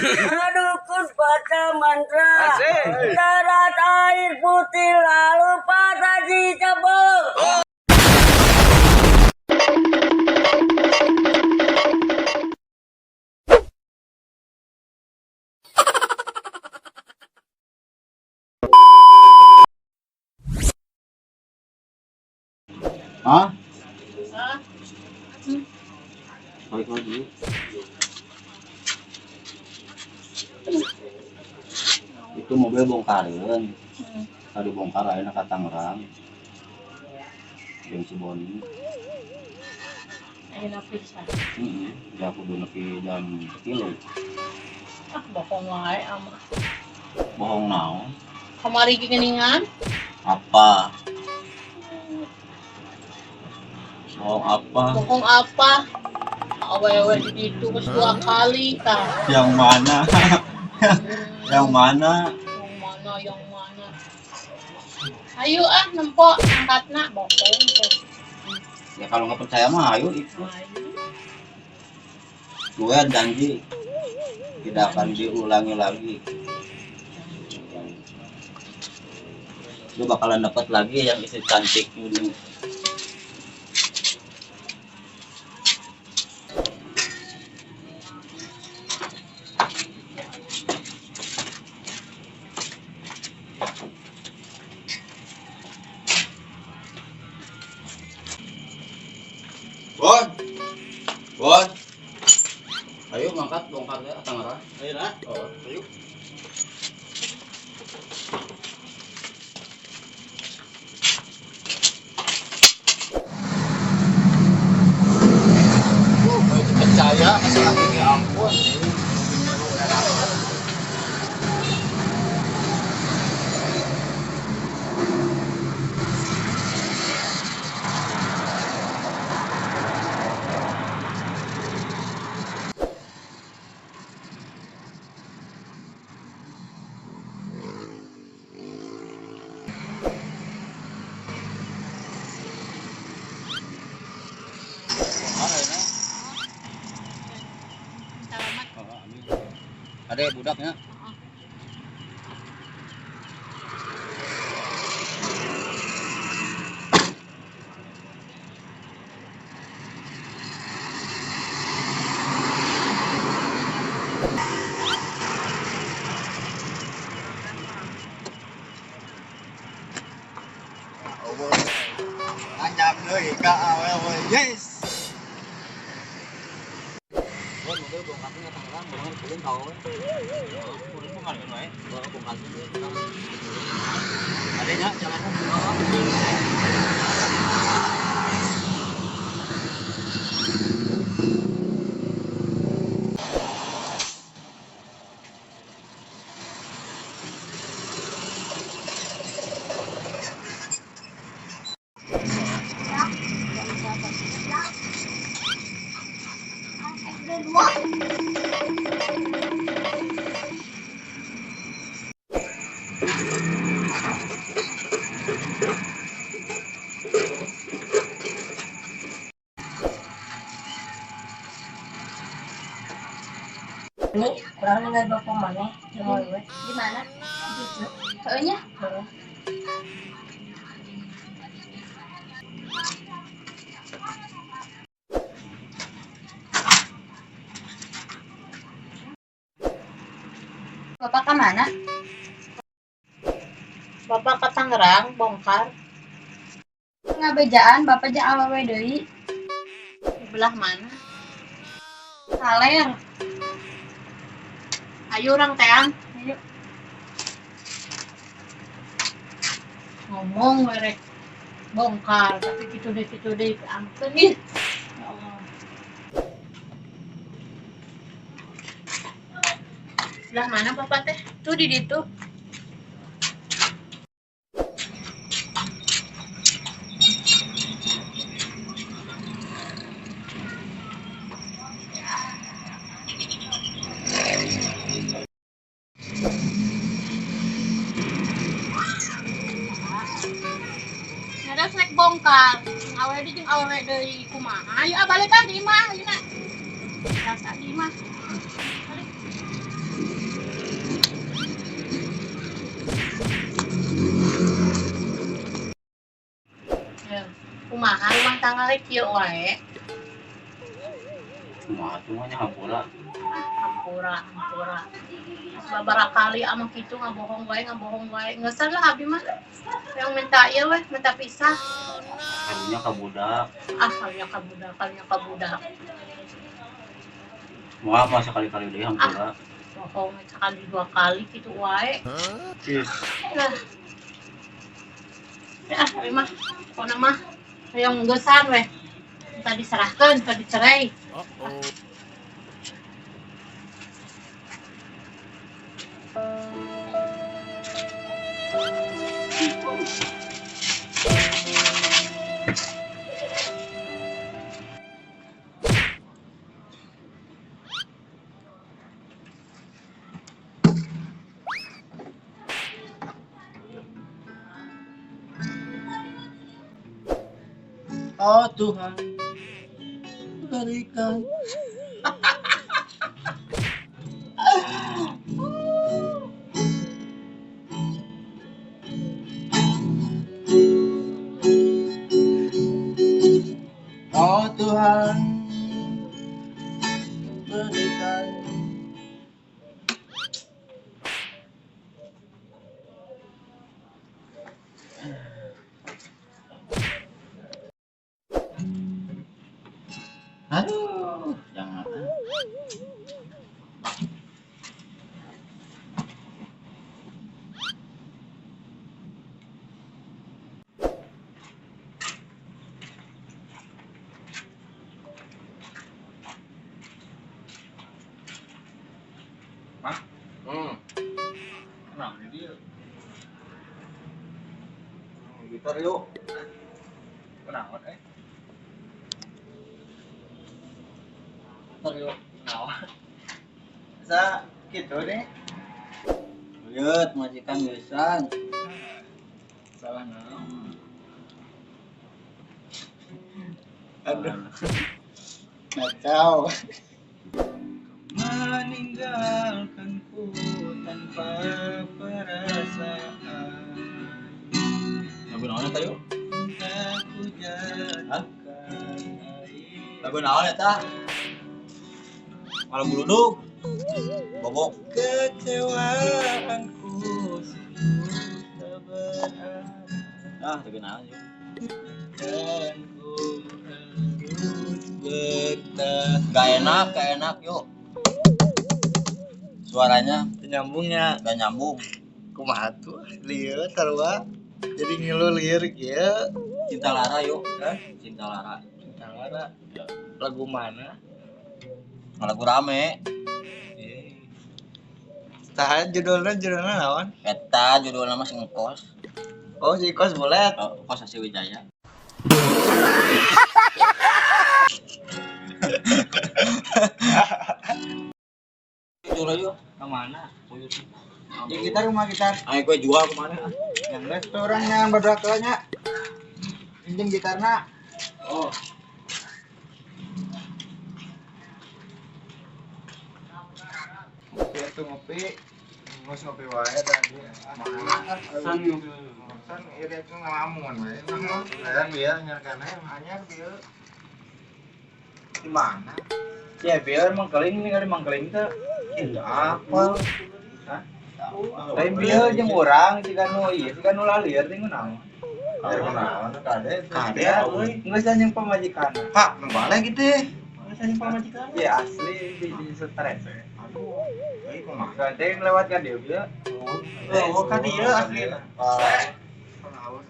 Dukun baca mantra. Darat air putih lalu patah dicebol. Hah? Hah? Balik lagi. Itu mobil bongkareun. Tadi bongkar ayeuna ka Tangerang. Jeung si Boni. Ayeuna pisan. Heeh, ja kudu nepi jam 3. Ah, bohong wae ama. Bohong naon? Kamari geuningan. Apa? Bohong apa? Bohong apa? Awewe di ditu geus dua kali tah. Yang mana? Yang mana? Yang mana, yang mana? Ayo ah, nempo angkatna bohong teh. Ya kalau nggak percaya mah ayo ikut. Ayo. Gue janji tidak akan diulangi lagi. Lu bakalan dapat lagi yang istri cantik ini. Bon, Bon, ayo mangkat bongkar ya Tangerang. Ayo lah. Oh. Ayo. Percaya masalah ini, ampun. Bongkar ya. Salamat. Oh, amin. Ada budaknya. Heeh. Anyam deui ka awewe. Yes. Bon, mobil bongkarnya Tangerang, bongkar kulin tau. Kulin bongkar kan wae. Bongkar kulin. Adanya jalannya. SD 2. Ini kurang ninggal bapak mana? Jeung awewe. Di mana? Gitu. Soalnya Heeh. Bapak ke mana? Bapak ke Tangerang bongkar. Ngabejaan bapak jeung awewe deui. Di belah mana? Kaler. Ayo urang teang. Ayo. Ngomong merek bongkar, tapi gitu deh ampun ih. Ya Allah. Belah mana bapak teh? Tuh di ditu. Ngeres rek bongkar. Jeung awewe deui, jeung awewe deui kumaha? Ayo ah, balik ah di imah, ayeuna. Biasa di imah. Balik. Tingali kieu wae. Kumaha tuh mah nya hampura. Hampura, hampura. Sababaraha kali ama kitu ngabohong wae, ngabohong wae. Ngeusan lah abi mah. Yang minta ieu weh, minta pisah. Karunya ka budak. Ah, karunya ka budak, karunya ka budak. Moal mah sakali-kali deui hampura. Ah, bohong sekali dua kali gitu wae. Ih. Lah. Ya, abi mah pokona mah hayang ngeusan weh. Minta diserahkeun, minta dicerai. Oh Tuhan, berikan. Oh Tuhan, berikan. Aduh, jangan. Mah? Kenapa dia? Gitar yuk. Kenapa eh? Gitar yuk. Kenapa? Bisa gitu nih. Lihat majikan geusan. Salah naon. Aduh. Kacau. Meninggalkanku tanpa perasaan. Lagu naon eta yuk? Aku Hah? jatuhkan air. Lagu naon eta? Malah guludug. Bobok. Kecewaanku sungguh tak berarti. Ah, lagu naon yuk? Dan ku harus bertahan. Gak enak yuk. Suaranya Nyambungnya gak nyambung. Kumaha tuh lieur sarua jadi ngilu lieur kieu. Cinta Lara yuk. Hah? Cinta Lara. Cinta Lara. Lagu mana? Lagu rame. Tahan judulnya, judulnya naon? Eta judulna mah sing kos. Oh, si kos bulet. Oh, kos Asi Wijaya. Jual yuk. Kemana? Uyut. Ya gitar rumah gitar. Ayo gue jual kemana? Yang restoran yang berdua. Pinjam gitarna. Oh. Ngopi atuh ngopi. Ngus ngopi wae tadi. San San ieu teh ngalamun we. Kan bieu nyarkana anyar bieu. Di mana? Ya, biar mangkeling nih kali mangkeling teh. Apa? Hah? Lain bieu jeung urang siga nu ieu siga nu lalieur teh kunaon. Biar kunaon kade. Kade euy, geus anjing pamajikan. Hah, nu balik gitu. Geus anjing pamajikan. Ya asli di stres. Aduh, euy kumaha? Ganteng lewat ka dieu bieu. Oh, ka dieu asli. Ah. Kunaon?